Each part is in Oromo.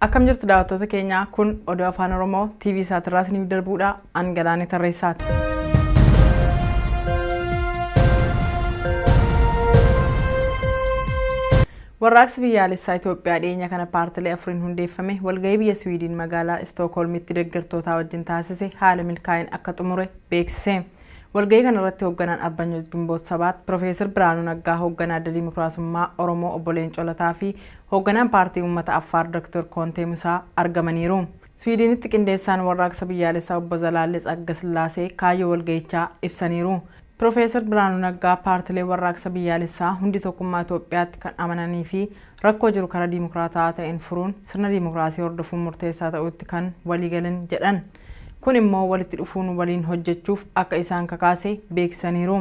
Akkam jirtu daawwattoota keenyaa, kun oduu Afaan Oromoo TV Saatirraa isiniif darbuudha. An Galaanee Tarreessaati. Warraaqsi biyyaalessaa Itoophiyaa dhiyeenya kana paartilee afuriin hundeeffame walgahii biyya Siwiidin magaalaa Istookholmitti deeggartootaa wajjin taasise haala milkaa'een akka xumure beeksise. Walgahii kana irratti hoogganaan Arbanyoo Gimboot Sabaat, Piroofeesar Biraanuu Naggaa, hoogganaa Adda Dimokiraasummaa Oromoo Obbo Leencoo Lataa fi hoogganaan paartii Uummata Affaar Dr. Koontee Musaa argamaniiru. Siwiidinitti qindeessaan warraaqsa biyyaalessaa Obbo Zalaallee Tsagga kaayyoo walgahichaa ibsaniiru. Piroofeesar Biraanuu Naggaa paartilee warraaqsa biyyaalessaa hundi tokkummaa Itoophiyaatti kan amananii fi rakkoo jiru karaa dimokiraataa ta'een furuun sirna dimokiraasii hordofuun murteessaa ta'utti kan waliigalan jedhan. Kun immoo walitti dhufuun waliin hojjechuuf akka isaan kakaase beeksisaniiru.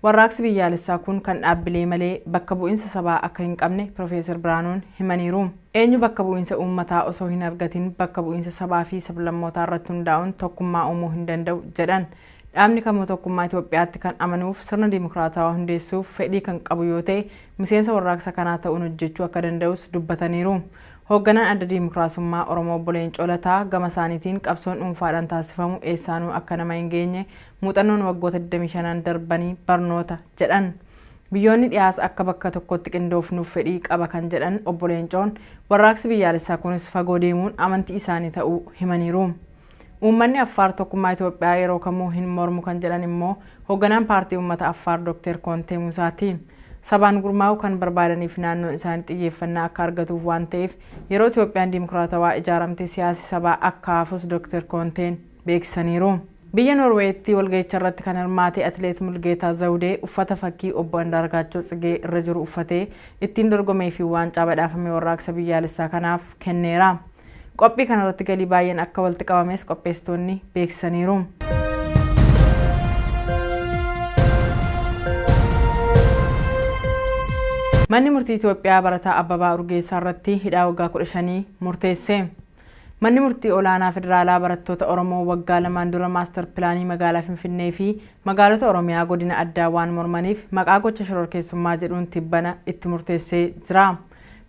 Warraaqsi biyyaalessaa kun kan dhaabbilee malee bakka bu'iinsa sabaa akka hin qabne Piroofeesar Biraanuun himaniiru. Eenyu bakka bu'iinsa uummataa osoo hin argatin bakka bu'iinsa sabaa fi sablammootaa irratti hundaa'uun tokkummaa uumuu hin danda'u jedhan. Dhaabni kamuu tokkummaa Itoophiyaatti kan amanuuf sirna dimokiraatawaa hundeessuuf fedhii kan qabu yoo ta'e miseensa warraaqsa kanaa ta'uun hojjechuu akka danda'us dubbataniiru. Hoogganaan Adda Dimokiraasummaa Oromoo Obbo Leencoo Lataa gama isaaniitiin qabsoon dhuunfaadhaan taasifamu eessaanuu akka nama hin geenye muuxannoon waggoota 25 darbanii barnoota jedhan. Biyyoonni dhiyaas akka bakka tokkotti qindoofnuuf fedhii qaba kan jedhan Obbo Leencoon warraaqsi biyyaalessaa kunis fagoo deemuun amantii isaanii ta'uu himaniiru. Uummanni Affaar tokkummaa Itoophiyaa yeroo kamuu hin mormu kan jedhan immoo hoogganaan paartii uummata Affaar Dr. Koontee Musaati. Sabaan gurmaa'uu kan barbaadaniif naannoon isaanii xiyyeeffannaa akka argatuuf waan ta'eef yeroo Itoophiyaan dimokiraatawaa ijaaramte siyaasi sabaa akka hafus Dr. Koonteen beeksisaniiru. Biyya Noorweetti walga'icha irratti kan hirmaate Atileet Mulgeetaa Zawudee uffata fakkii Obbo Andaargaachoo Tsigee irra jiru uffatee ittiin dorgomee fi waancaa badhaafame warraaqsa biyyaalessaa kanaaf kenneera. Qophii kanarratti galii baay'een akka walitti qabames qopheessitoonni beeksisaniiru. Manni murtii Itoophiyaa barataa Abbabaa Urgeessaa irratti hidhaa waggaa 15 murteesse. Manni murtii olaanaa federaalaa barattoota Oromoo waggaa lamaan dura maastar pilaanii magaalaa Finfinnee fi magaalota Oromiyaa godina addaa waan mormaniif maqaa gocha shororkeessummaa jedhuun tibbana itti murteessee jira.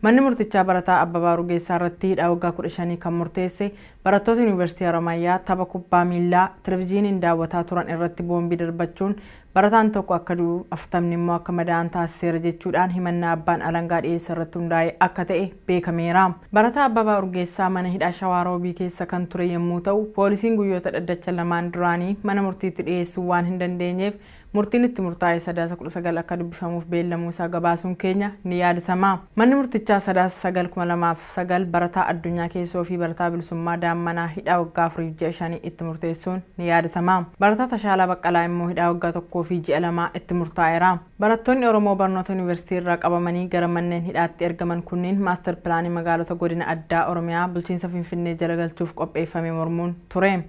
Manni murtichaa barataa Abbabaa Urgeessaa irratti hidhaa waggaa 15 kan murteesse barattoota Yuunivarsiitii Harammayyaa tapha kubbaa miillaa televizyiiniin daawwataa turan irratti boombii darbachuun barataan tokko akka du'u 40 immoo akka madaa'an taasiseera jechuudhaan himannaa abbaan alangaa dhiyeessa irratti hundaa'e akka ta'e beekameera. Barataa Abbabaa Urgeessaa mana hidhaa Shawaa Roobii keessa kan ture yommuu ta'u poolisiin guyyoota dhaddacha lamaan duraanii mana murtiitti dhiyeessuu waan hin dandeenyeef murtiin itti murtaa'e sadaasa 19 akka dubbifamuuf beellamuu isaa gabaasuun keenya ni yaadatama. Manni murtichaa sadaasa 9/2009 barataa addunyaa keessoo fi barataa bilisummaa daammanaa hidhaa waggaa 4 ji'a 5 itti murteessuun ni yaadatama. Barataa Tashaalaa Baqqalaa immoo hidhaa waggaa 1 fi ji'a 2 itti murtaa'eera. Barattoonni Oromoo barnoota yuunivarsiitii irraa qabamanii gara manneen hidhaatti ergaman kunneen maastar pilaanii magaalota godina addaa Oromiyaa bulchiinsa Finfinnee jala galchuuf qopheeffame mormuun ture.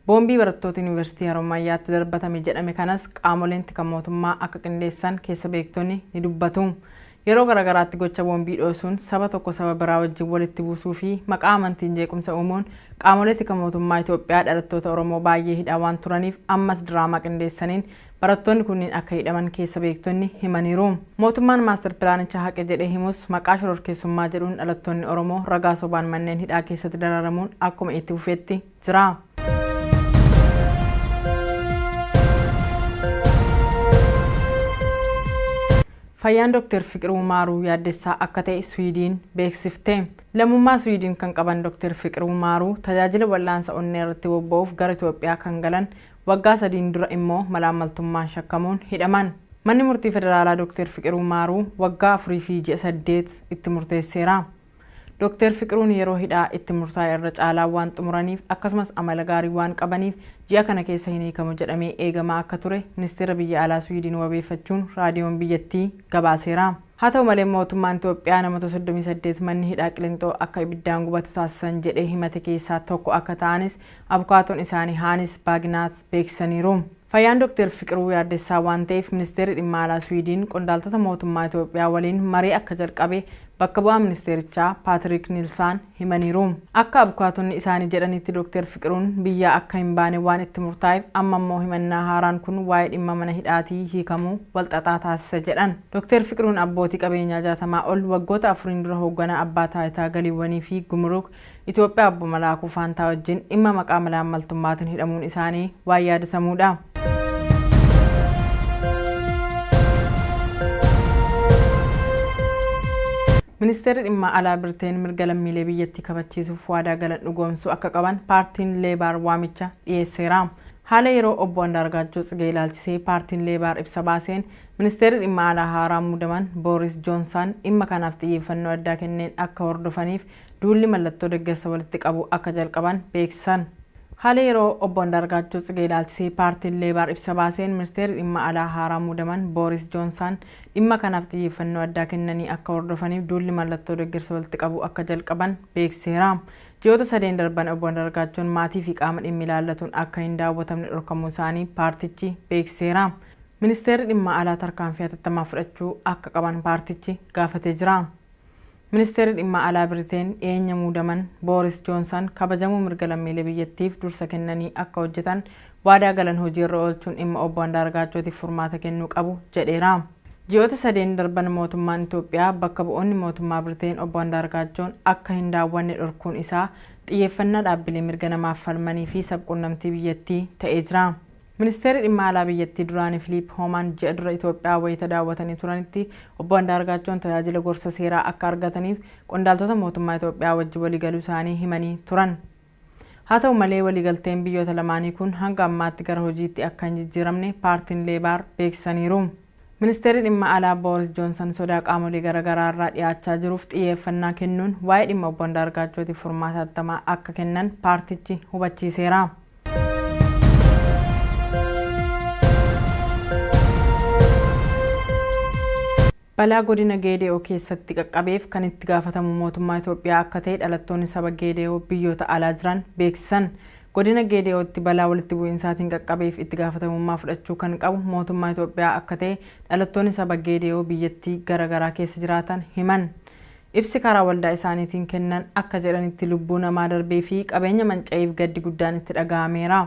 Boombii barattoota yuunivarsiitii Harommayyaatti darbatame jedhame kanas qaamoleen tika mootummaa akka qindeessan keessa beektonni ni dubbatu. Yeroo garaagaraatti gocha boombii dhoosuun saba tokko saba biraa wajjin walitti buusuu fi maqaa amantiin jeequmsa uumuun qaamolee tika mootummaa Itoophiyaa dhalattoota Oromoo baay'ee hidhaa waan turaniif ammas diraamaa qindeessaniin barattoonni kunneen akka hidhaman keessa beektonni himaniiru. Mootummaan maastar pilaanicha haqe jedhee himus maqaa shororkeessummaa jedhuun dhalattoonni Oromoo ragaa sobaan manneen hidhaa keessatti dararamuun akkuma itti fufeetti jira. Fayyaan Dr. Fiqiruu Maaruu yaaddessaa akka ta'e Swiidiin beeksifte. Lammummaa Swiidiin kan qaban Dr. Fiqiruu Maaruu tajaajila wal'aansa onnee irratti bobba'uuf gara Itoophiyaa kan galan waggaa 3 dura immoo malaammaltummaan shakkamuun hidhaman. Manni murtii federaalaa Dr. Fiqiruu Maaruu waggaa 4 fi ji'a 8 itti murteesseera. Dr. Fiqiruun yeroo hidhaa itti murtaa'e irra caalaa waan xumuraniif akkasumas amala gaarii waan qabaniif ji'a kana keessa hin hiikamu jedhamee eegamaa akka ture ministeera biyya alaa Swiidin wabeeffachuun raadiyoon biyyattii gabaaseera. Haa ta'u malee mootummaan Itoophiyaa namoota 38 manni hidhaa Qilinxoo akka ibiddaan gubatu taasisan jedhee himate keessaa tokko akka ta'anis abukaatoon isaanii Haanis Baaginaat beeksisaniiru. Fayyaan Dr. Fiqiruu yaaddessaa waan ta'eef ministeerri dhimma alaa Swiidin qondaaltota mootummaa Itoophiyaa waliin marii akka jalqabe bakka bu'aa ministeerichaa Paatrik Niilsaan himaniiru. Akka abukaatonni isaanii jedhanitti Dooktar Fiqiruun biyyaa akka hin baane waan itti murtaa'eef amma immoo himannaa haaraan kun waa'ee dhimma mana hidhaatii hiikamuu walxaxaa taasisa jedhan. Dooktar Fiqiruun abbootii qabeenyaa 60 ol waggoota afuriin dura hoogganaa abbaa taayitaa galiiwwanii fi gumruk Itoophiyaa obbo Malaakuu Faantaa wajjin dhimma maqaa malaammaltummaatiin hidhamuun isaanii waan yaadatamuudha. Ministeerri dhimma alaa Birteen mirga lammiilee biyyattii kabachiisuuf waadaa galan dhugoomsuu akka qaban paartiin Leebaar waamicha dhiyeesseera. Haala yeroo obbo Andaargaachoo Tsigee ilaalchisee paartiin Leebaar ibsa baaseen ministeerri dhimma alaa haaraa muudaman Booris Joonsan dhimma kanaaf xiyyeeffannoo addaa kenneen akka hordofaniif duulli mallattoo deeggarsa walitti qabu akka jalqaban beeksisan. Haala yeroo obbo Andaargaachoo Tsigee ilaalchisee paartiin Leebaar ibsa baaseen ministeerri dhimma alaa haaraa muudaman Booris Joonsan dhimma kanaaf xiyyeeffannoo addaa kennanii akka hordofaniif duulli mallattoo deeggarsa walitti qabu akka jalqaban beeksiseera. Ji'oota sadeen darban obbo Andaargaachoon maatii fi qaama dhimmi ilaallatuun akka hin daawwatamne dhorkamuu isaanii paartichi beeksiseera. Ministeerri dhimma alaa tarkaanfii hatattamaa fudhachuu akka qaban paartichi gaafatee jira. Ministeerri dhimma alaa Biriteen dhiyeenya muudaman Booris Joonsan kabajamuu mirga lammiilee biyyattiif dursa kennanii akka hojjetan waadaa galan hojiirra oolchuun dhimma obbo Andaargaachootiif furmaata kennuu qabu jedheera. Ji'oota sadeen darban mootummaan Itoophiyaa bakka bu'oonni mootummaa Biriteen obbo Andaargaachoon akka hin daawwanne dhorkuun isaa xiyyeeffannaa dhaabbilee mirga namaaf falmanii fi sabquunnamtii biyyattii ta'ee jira. Ministeerri dhimma alaa biyyattii duraanii Filiip Hoomaan ji'a dura Itoophiyaa wayita daawwatanii turanitti obbo Andaargaachoon tajaajila gorsa seeraa akka argataniif qondaaltota mootummaa Itoophiyaa wajjin waliigaluu isaanii himanii turan. Haa ta'u malee waliigalteen biyyoota lamaanii kun hanga ammaatti gara hojiitti akka hin jijjiiramne paartiin Leebaar beeksisaniiru. Ministeerri dhimma alaa Booris Joonsan sodaa qaamolee garaagaraa irraa dhiyaachaa jiruuf xiyyeeffannaa kennuun waa'ee dhimma obbo Andaargaachootiif furmaata hatattamaa akka kennan paartichi hubachiiseera. Balaa godina Geede'oo keessatti qaqqabeef kan itti gaafatamu mootummaa Itoophiyaa akka ta'e dhalattoonni saba Geede'oo biyyoota alaa jiran beeksisan. Godina Geede'ootti balaa walitti bu'iinsaatiin qaqqabeef itti gaafatamummaa fudhachuu kan qabu mootummaa Itoophiyaa akka ta'e dhalattoonni saba Geede'oo biyyattii garaagaraa keessa jiraatan himan. Ibsi karaa waldaa isaaniitiin kennan akka jedhanitti lubbuu namaa darbee fi qabeenya manca'eef gaddi guddaan itti dhaga'ameera.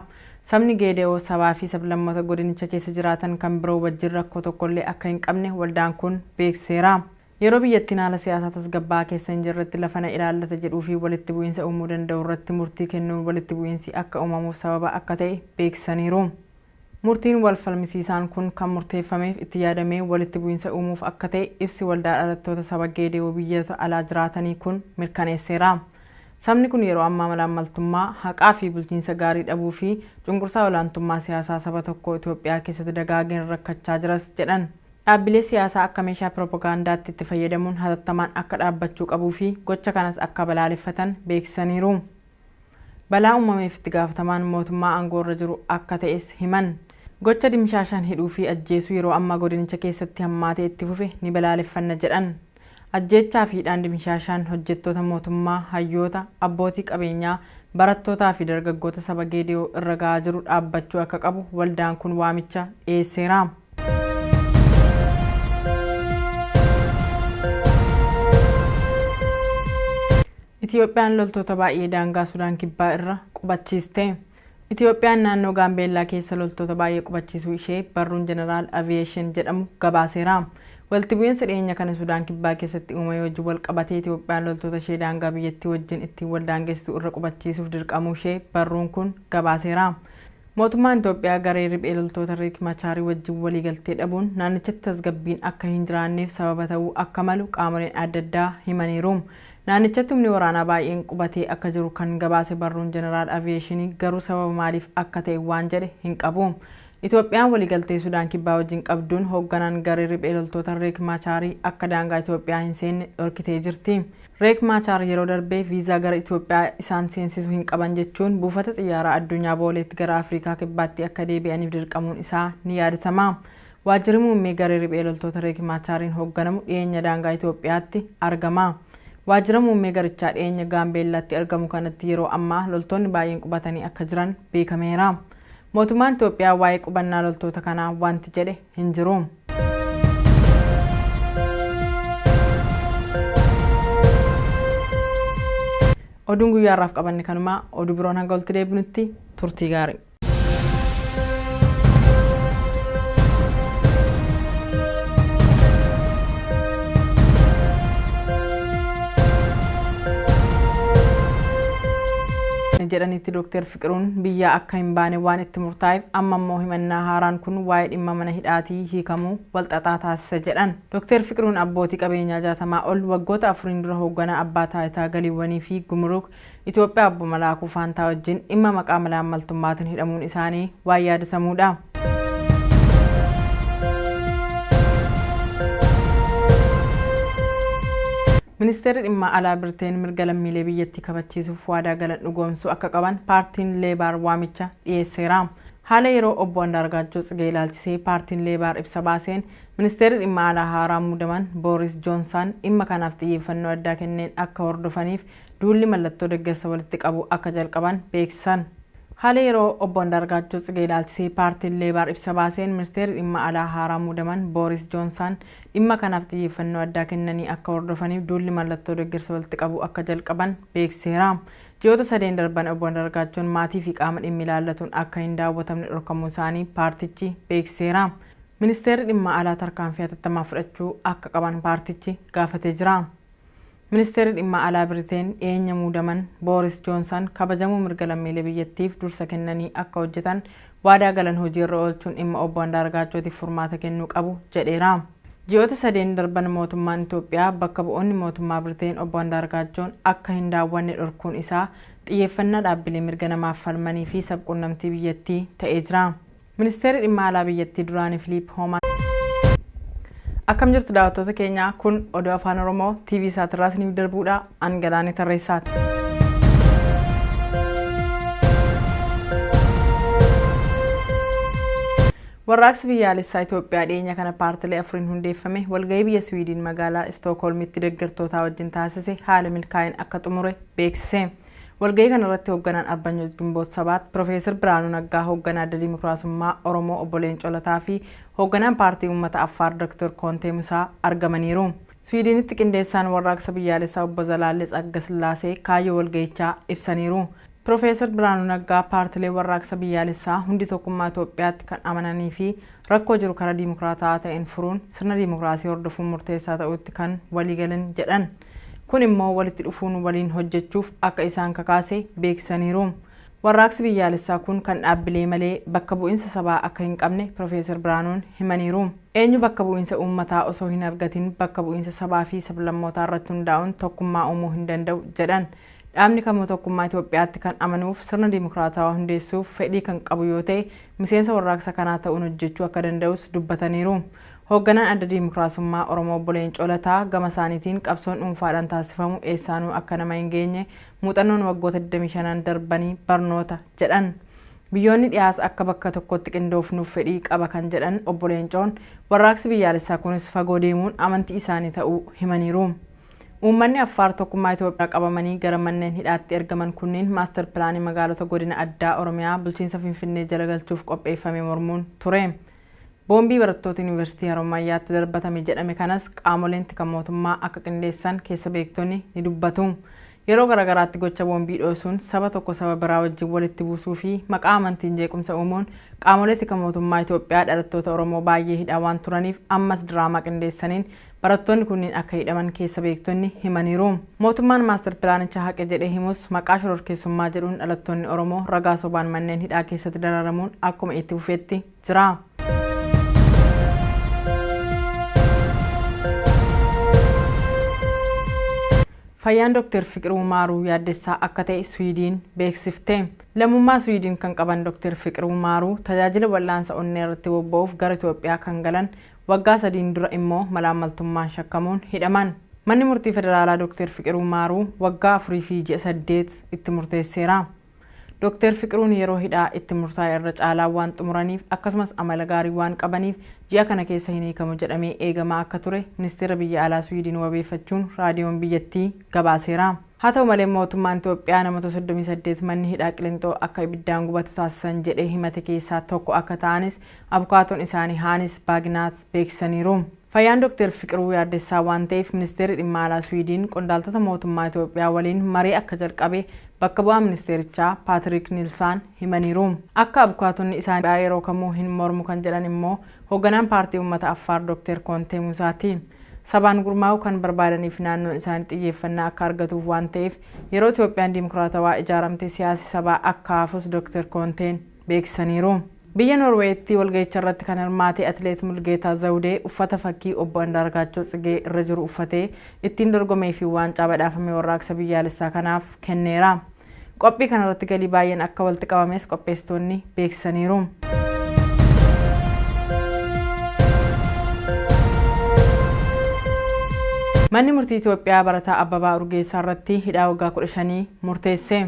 Sabni Geede'oo sabaa fi sablammoota godinicha keessa jiraatan kan biroo wajjin rakkoo tokkollee akka hin qabne waldaan kun beeksiseera. Yeroo biyyattiin haala siyaasaa tasgabbaa'aa keessa hin jirretti lafa na ilaallata jedhuu fi walitti bu'iinsa uumuu danda'u irratti murtii kennuun walitti bu'iinsi akka uumamuuf sababa akka ta'e beeksisaniiru. Murtiin wal falmisiisaan kun kan murteeffameef itti yaadamee walitti bu'iinsa uumuuf akka ta'e ibsi waldaa dhalattoota saba Geede'oo biyyoota alaa jiraatanii kun mirkaneesseera. Sabni kun yeroo ammaa malaammaltummaa, haqaa fi bulchiinsa gaarii dhabuu fi cunqursaa olaantummaa siyaasaa saba tokko Itoophiyaa keessatti dagaageen rakkachaa jiras jedhan. Dhaabbilee siyaasaa akka meeshaa piroopagaandaatti itti fayyadamuun hatattamaan akka dhaabbachuu qabuu fi gocha kanas akka balaaleffatan beeksisaniiru. Balaa uumameef itti gaafatamaan mootummaa aangoorra jiru akka ta'es himan. Gocha dimshaashaan hidhuu fi ajjeesuu yeroo ammaa godinicha keessatti hammaatee itti fufe ni balaaleffanna jedhan. Ajjeechaa fi hidhaan dimshaashaan hojjettoota mootummaa, hayyoota, abbootii qabeenyaa, barattootaa fi dargaggoota saba Geede'oo irra gahaa jiru dhaabbachuu akka qabu waldaan kun waamicha dhiyeesseera. Itoophiyaan loltoota baay'ee daangaa Sudaan Kibbaa irra qubachiiste. Itoophiyaan naannoo Gaambeellaa keessa loltoota baay'ee qubachiisuu ishee barruun Jeneraal Aviyeeshin jedhamu gabaaseera. Walitti bu'iinsa dhiyeenya kana Sudaan Kibbaa keessatti uumame wajjin wal qabatee Itoophiyaan loltoota ishee daangaa biyyattii wajjin ittiin wal daangessitu irra qubachiisuuf dirqamuu ishee barruun kun gabaaseera. Mootummaan Itoophiyaa garee riphee loltoota Riik Machaarii wajjin waliigaltee dhabuun naannichatti tasgabbiin akka hin jiraanneef sababa ta'uu akka malu qaamoleen adda addaa himaniiru. Naannichatti humni waraanaa baay'een qubatee akka jiru kan gabaase barruun Jeneraal Aviyeeshinii garuu sababa maaliif akka ta'e waan jedhe hin qabu. Itoophiyaan waliigaltee Sudaan Kibbaa wajjin qabduun hoogganaan garee riphee loltoota Riik Machaarii akka daangaa Itoophiyaa hin seenne dhorkitee jirti. Riik Machaar yeroo darbee viizaa gara Itoophiyaa isaan seensisu hin qaban jechuun buufata xiyyaaraa addunyaa booleetti gara Afrikaa Kibbaatti akka deebi'aniif dirqamuun isaa ni yaadatama. Waajjirri muummee garee riphee loltoota Riik Machaariin hoogganamu dhiyeenya daangaa Itoophiyaatti argama. Waajjira muummee garichaa dhiyeenya Gaambeellaatti argamu kanatti yeroo ammaa loltoonni baay'een qubatanii akka jiran beekameera. Mootummaan Itoophiyaa waa'ee qubannaa loltoota kanaa wanti jedhe hin jiru. Oduun guyyaa har'aaf qabanne kanumaa oduu biroon hanga walitti deebinutti turtii gaarii. Jedhanitti Dooktar Fiqiruun biyya akka hin baane waan itti murtaa'eef amma immoo himannaa haaraan kun waa'ee dhimma mana hidhaatii hiikamuu walxaxaa taasisa jedhan. Dooktar Fiqiruun abbootii qabeenyaa 60 ol waggoota afuriin dura hoogganaa abbaa taayitaa galiiwwanii fi gumuruuk Itoophiyaa obbo Malaakuu Faantaa wajjin dhimma maqaa malaammaltummaatiin hidhamuun isaanii waan yaadatamuudha. Ministeerri dhimma alaa Birteen mirga lammiilee biyyattii kabachiisuuf waadaa galan dhugoomsuu akka qaban paartiin Leebaar waamicha dhiyeesseera. Haala yeroo obbo Andaargaachoo Tsigee ilaalchisee paartiin Leebaar ibsa baaseen ministeerri dhimma alaa haaraa muudaman Booris Joonsan dhimma kanaaf xiyyeeffannoo addaa kenneen akka hordofaniif duulli mallattoo deeggarsa walitti qabu akka jalqaban beeksisan. Haala yeroo obbo Andaargaachoo Tsigee ilaalchisee paartiin Leebaar ibsa baaseen ministeerri dhimma alaa haaraa muudaman Booris Joonsan dhimma kanaaf xiyyeeffannoo addaa kennanii akka hordofaniif duulli mallattoo deeggarsa walitti qabu akka jalqaban beeksiseera. Ji'oota sadeen darban obbo Andaargaachoon maatii fi qaama dhimmi ilaallatuun akka hin daawwatamne dhorkamuu isaanii paartichi beeksiseera. Ministeerri dhimma alaa tarkaanfii hatattamaa fudhachuu akka qaban paartichi gaafatee jira. Ministeerri dhimma alaa Biriteen dhiyeenya muudaman Booris Joonsan kabajamuu mirga lammiilee biyyattiif dursa kennanii akka hojjetan waadaa galan hojiirra oolchuun dhimma obbo Andaargaachootiif furmaata kennuu qabu jedheera. Ji'oota sadeen darban mootummaan Itoophiyaa bakka bu'oonni mootummaa Biriteen obbo Andaargaachoon akka hin daawwanne dhorkuun isaa xiyyeeffannaa dhaabbilee mirga namaaf falmanii fi sabquunnamtii biyyattii ta'ee jira. Ministeerri dhimma alaa biyyattii duraanii Filiip Hoomaan. Akkam jirtu daawwattoota keenyaa, kun oduu afaan Oromoo TV Saatirraa isiniif darbuudha. An Galaanee Tarreessaati. Warraaqsi biyyaalessaa Itoophiyaa dhiyeenya kana paartilee afuriin hundeeffame walgahii biyya Swiidin magaalaa Istookholmitti deeggartootaa wajjin taasise haala milkaa'een akka xumure beeksise. Walgahii kanarratti hoogganaan Arbanyoot Gimboot Sabaat, Piroofeesar Biraanuu Naggaa, hoogganaa adda Dimokiraasummaa Oromoo obbo Leencoo Lataa fi hoogganaan paartii uummata Affaar Dr. Koontee Musaa argamaniiru. Swiidinitti qindeessaan warraaqsa biyyaalessaa obbo Zalaallee Tsaggasillaasee kaayyoo walgahichaa ibsaniiru. Piroofeesar Biraanuu Naggaa paartilee warraaqsa biyyaalessaa hundi tokkummaa Itoophiyaatti kan amananii fi rakkoo jiru karaa dimokiraataa ta'een furuun sirna dimokiraasii hordofuun murteessaa ta'utti kan waliigalan jedhan. Kun immoo walitti dhufuun waliin hojjechuuf akka isaan kakaase beeksisaniiru. Warraaqsi biyyaalessaa kun kan dhaabbilee malee bakka bu'iinsa sabaa akka hin qabne Piroofeesar Biraanuun himaniiru. Eenyu bakka bu'iinsa uummataa osoo hin argatin bakka bu'iinsa sabaa fi sablammootaa irratti hundaa'uun tokkummaa uumuu hin danda'u jedhan. Dhaabni kamuu tokkummaa Itoophiyaatti kan amanuuf sirna dimokiraatawaa hundeessuuf fedhii kan qabu yoo ta'e miseensa warraaqsa kanaa ta'uun hojjechuu akka danda'us dubbataniiru. Hoogganaan adda dimokiraasummaa Oromoo obbo Leencoo Lataa gama isaaniitiin qabsoon dhuunfaadhaan taasifamu eessaanuu akka nama hin geenye muuxannoon waggoota 25 darbanii barnoota jedhan. Biyyoonni dhiyaas akka bakka tokkotti qindoofnuuf fedhii qaba kan jedhan obbo Leencoon warraaqsi biyyaalessaa kunis fagoo deemuun amantii isaanii ta'uu himaniiru. Uummanni Affaar tokkummaa Itoophiyaa qabamanii gara manneen hidhaatti ergaman kunneen maastar pilaanii magaalota godina addaa Oromiyaa bulchiinsa Finfinnee jala galchuuf qopheeffame mormuun ture. Boombii barattoota Yuunivarsiitii Harommayyaatti darbatame jedhame kanas qaamoleen tika mootummaa akka qindeessan keessa beektonni ni dubbatu. Yeroo garaagaraatti gocha boombii dhoosuun saba tokko saba biraa wajjin walitti buusuu fi maqaa amantiin jeequmsa uumuun qaamolee tika mootummaa Itoophiyaa dhalattoota Oromoo baay'ee hidhaa waan turaniif ammas diraamaa qindeessaniin barattoonni kunneen akka hidhaman keessa beektonni himaniiru. Mootummaan maastar pilaanicha haqe jedhee himus maqaa shororkeessummaa jedhuun dhalattoonni Oromoo ragaa sobaan manneen hidhaa keessatti dararamuun akkuma itti fufeetti jira. Fayyaan Dr. Fiqiruu Maaruu yaaddessaa akka ta'e Swiidiin beeksifte. Lammummaa Swiidiin kan qaban Dr. Fiqiruu Maaruu tajaajila wal'aansa onnee irratti bobba'uuf gara Itoophiyaa kan galan waggaa 3 dura immoo malaammaltummaan shakkamuun hidhaman. Manni murtii federaalaa Dr. Fiqiruu Maaruu waggaa 4 fi ji'a 8 itti murteesseera. Dr. Fiqiruun yeroo hidhaa itti murtaa'e irra caalaa waan xumuraniif akkasumas amala gaarii waan qabaniif ji'a kana keessa hin hiikamu jedhamee eegamaa akka ture ministeera biyya alaa Swiidin wabeeffachuun raadiyoon biyyattii gabaaseera. Haa ta'u malee mootummaan Itoophiyaa namoota 38 manni hidhaa Qilintoo akka ibiddaan gubatu taasisan jedhee himate keessaa tokko akka ta'anis abukaatoon isaanii Haanis Baaginaat beeksisaniiru. Fayyaan Dr. Fiqiruu yaaddessaa waan ta'eef ministeerri dhimma alaa Swiidin qondaaltota mootummaa Itoophiyaa waliin marii akka jalqabe bakka bu'aa ministeerichaa Paatrik Niilsaan himaniiru. Akka abukaatonni isaanii yeroo kamuu hin mormu kan jedhan immoo hoogganaan paartii uummata Affaar Dr. Koontee Muusaati. Sabaan gurmaa'uu kan barbaadaniif naannoon isaanii xiyyeeffannaa akka argatuuf waan ta'eef yeroo Itoophiyaan dimokiraatawaa ijaaramte siyaasi sabaa akka hafus Dr. Koonteen beeksisaniiru. Biyya Noorweetti walga'icha irratti kan hirmaate atileet Mulgeetaa Zawudee uffata fakkii obbo Andaargaachoo Tsigee irra jiru uffatee ittiin dorgomee fi waancaa badhaafame warraaqsa biyyaalessaa kanaaf kenneera. Qophii kanarratti galii baay'een akka walitti qabames qopheessitoonni beeksisaniiru. Manni murtii Itoophiyaa barataa Abbabaa Urgeessaa irratti hidhaa waggaa 15 murteesse.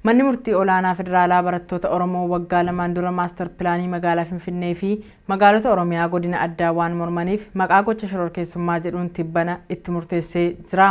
Manni murtii olaanaa federaalaa barattoota Oromoo waggaa lamaan dura maastar pilaanii magaalaa Finfinnee fi magaalota Oromiyaa godina addaa waan mormaniif maqaa gocha shororkeessummaa jedhuun tibbana itti murteessee jira.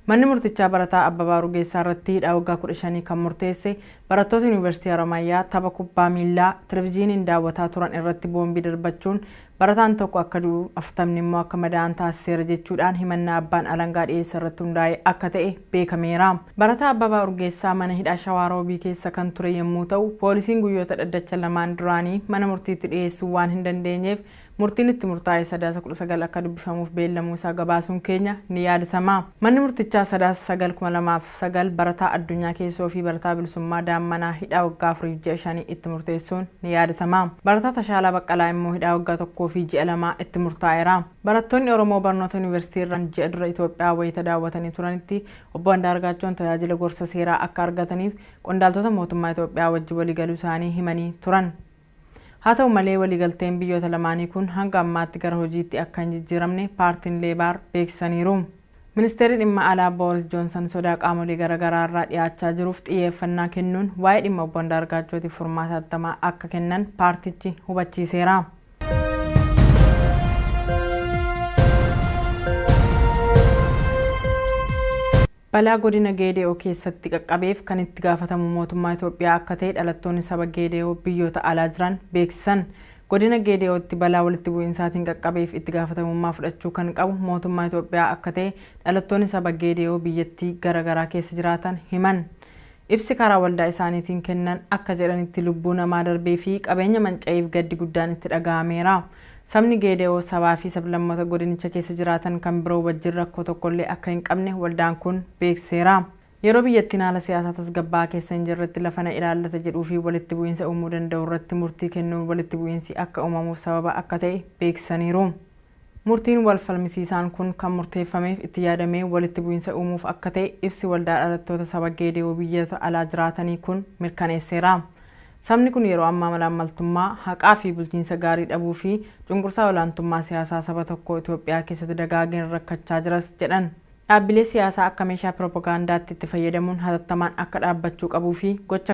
Manni murtichaa barataa Abbabaa Urgeessaa irratti hidhaa waggaa 15 kan murteesse barattoota Yuunivarsiitii Harammayyaa tapha kubbaa miillaa televizyiiniin daawwataa turan irratti boombii darbachuun barataan tokko akka du'u 40 immoo akka madaa'an taasiseera jechuudhaan himannaa abbaan alangaa dhiyeessa irratti hundaa'e akka ta'e beekameera. Barataa Abbabaa Urgeessaa mana hidhaa Shawaa Roobii keessa kan ture yommuu ta'u poolisiin guyyoota dhaddacha lamaan duraanii mana murtiitti dhiyeessuu waan hin dandeenyeef murtiin itti murtaa'e sadaasa 19 akka dubbifamuuf beellamuu isaa gabaasuun keenya ni yaadatama. Manni murtichaa sadaasa 9/2009 barataa addunyaa keessoo fi barataa bilisummaa daammanaa hidhaa waggaa 4 ji'a 5 itti murteessuun ni yaadatama. Barataa Tashaalaa Baqqalaa immoo hidhaa waggaa 1 fi ji'a 2 itti murtaa'eera. Barattoonni Oromoo barnoota yuunivarsiitii irraan ji'a dura Itoophiyaa wayita daawwatanii turanitti obbo Andaargaachoon tajaajila gorsa seeraa akka argataniif qondaaltota mootummaa Itoophiyaa wajjin waliigaluu isaanii himanii turan. Haa ta'u malee waliigalteen biyyoota lamaanii kun hanga ammaatti gara hojiitti akka hin jijjiiramne paartiin Leebaar beeksisaniiru. Ministeerri dhimma alaa Booris Joonsan sodaa qaamolee garaagaraa irraa dhiyaachaa jiruuf xiyyeeffannaa kennuun waa'ee dhimma obbo Andaargaachootiif furmaata hatattamaa akka kennan paartichi hubachiiseera. Balaa godina Geede'oo keessatti qaqqabeef kan itti gaafatamu mootummaa Itoophiyaa akka ta'e dhalattoonni saba Geede'oo biyyoota alaa jiran beeksisan. Godina Geede'ootti balaa walitti bu'iinsaatiin qaqqabeef itti gaafatamummaa fudhachuu kan qabu mootummaa Itoophiyaa akka ta'e dhalattoonni saba Geede'oo biyyattii garaagaraa keessa jiraatan himan. Ibsi karaa waldaa isaaniitiin kennan akka jedhanitti lubbuu namaa darbee fi qabeenya manca'eef gaddi guddaan itti dhaga'ameera. Sabni Geede'oo sabaa fi sablammoota godinicha keessa jiraatan kan biroo wajjin rakkoo tokkollee akka hin qabne waldaan kun beeksiseera. Yeroo biyyattiin haala siyaasaa tasgabbaa'aa keessa hin jirretti lafa na ilaallata jedhuu fi walitti bu'iinsa uumuu danda'u irratti murtii kennuun walitti bu'iinsi akka uumamuuf sababa akka ta'e beeksisaniiru. Murtiin wal falmisiisaan kun kan murteeffameef itti yaadamee walitti bu'iinsa uumuuf akka ta'e ibsi waldaa dhalattoota saba Geede'oo biyyoota alaa jiraatanii kun mirkaneesseera. Sabni kun yeroo ammaa malaammaltummaa, haqaa fi bulchiinsa gaarii dhabuu fi cunqursaa olaantummaa siyaasaa saba tokko Itoophiyaa keessatti dagaageen rakkachaa jiras jedhan. Dhaabbilee siyaasaa akka meeshaa piroopagaandaatti itti fayyadamuun hatattamaan akka dhaabbachuu qabuu fi gocha